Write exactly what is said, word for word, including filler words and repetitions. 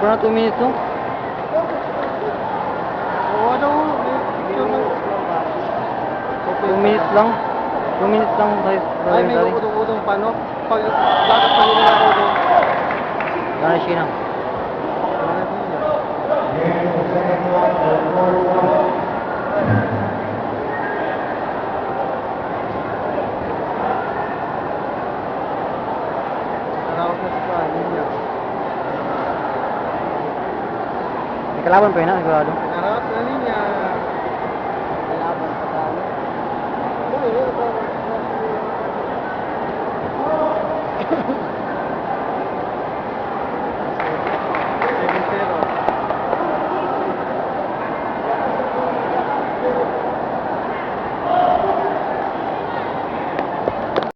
Ano, two minutes, no? Oo, ano, may picture mo. Two minutes lang. Two minutes lang, guys. Ay, may Sorry. udong-udong pa, no? Pag, dapat pag nila udong. Gana siya na. Narawag na sa linya. May kalaban pa yun, ha? Sigurado. Narawag na linya. Kalaban sa tao. Uy, uy, uy.